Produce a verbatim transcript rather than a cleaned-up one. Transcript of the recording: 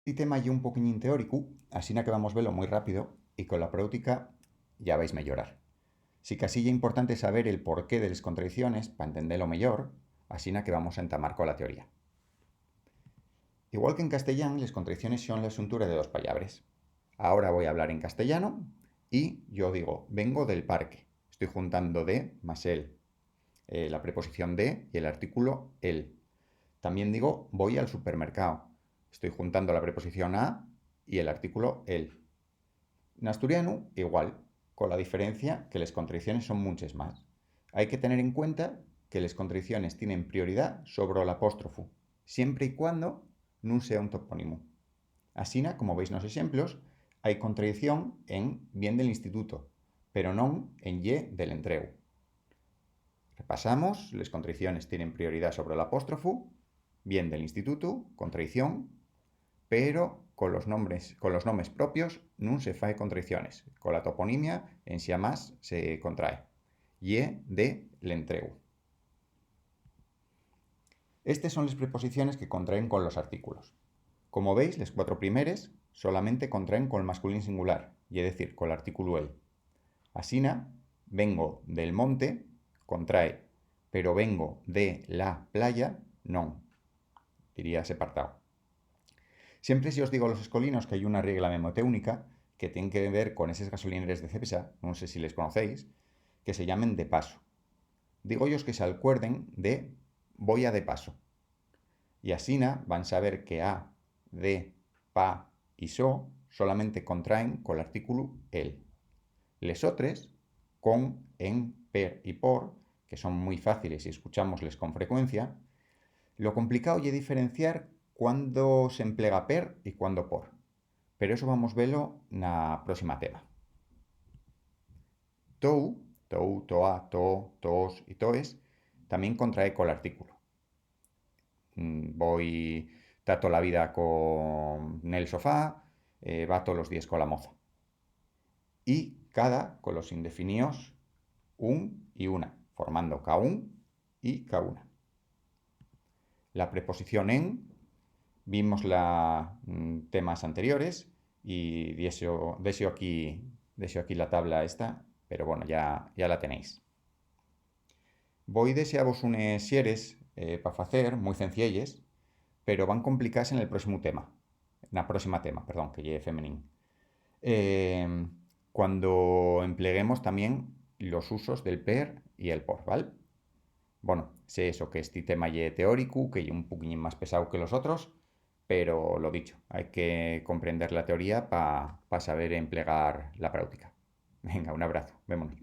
Esti tema ye un poquiñín teóricu, asina que vamos velo mui rápido y cola práutica ya vais meyorar. Sicasí ye importante saber el porqué de les contraiciones pa entendelo meyor, asina que vamos a entamar cola teoría. Igual que en castellán, les contraiciones son la xuntura de dos pallabres. Ahora voi hablar en castellano y yo digo, vengo del parque. Estoy juntando de más el, eh, la preposición de y el artículo el. Tamién digo, voi al supermercao. Estoy juntando la preposición a y el artículo el. N'asturianu, igual, cola diferencia que les contraiciones son munches más. Hai que tener en cuenta que les contraiciones tienen prioridá sobre l'apóstrofu, siempre y cuando nun sea un topónimu. Asina, como veis nos exemplos, hai contraición en bien del instituto, pero non en ye del entregu. Repasamos, les contraiciones tienen prioridá sobre l'apóstrofu, bien del institutu, contraición, pero colos nombres, colos nomes propios nun se fai contraiciones. Cola toponimia ensiamás se contrae. Ye de l'entregu. Estes son les preposiciones que contraen colos artículos. Como veis, les cuatro primeres solamente contraen col masculín singular, ye decir, col artículu el. Asina, vengo del monte, contrae, pero vengo de la playa, non. Diría separtao. Siempre si os digo a los escolinos que hai una riegla memotéunica que tien que ver con eses gasolineres de Cepsa, nun sé si les conocéis, que se llamen de paso. Digo-yos que s'alcuerden de voi a de paso. Y asina van saber que a, de, pa y so solamente contraen col artículu el. Les otres, con, en, per y por, que son mui fáciles y escuchámosles con frecuencia, lo complicao ye diferenciar cuándo s'emplega per y cuándo por. Pero eso vamos velo na próxima tema. Tou, tou, toa, to, toos y toes, tamién contrae col artículu. Mm, voi ta tola vida co, nel sofá, eh, va tolos díes cola moza. Y cada colos indefiníos un y una, formando ca un y ca una. La preposición en, vimos la, mm, temas anteriores y dexo, dexo aquí, dexo aquí la tabla esta, pero bueno, ya, ya la tenéis. Voi dexavos unes xeres, eh, pa facer, mui cencielles, pero van complicase nel próximu tema, na próxima tema, perdón, que ye femenín. Em, cuando empleguemos tamién los usos del per y el por, ¿val? Bueno, sé eso, que esti tema ye teóricu, que ye un poquiñín más pesao que los otros, pero lo dicho, hai que comprender la teoría pa, pa saber emplegar la práutica. Venga, un abrazo, vémonos.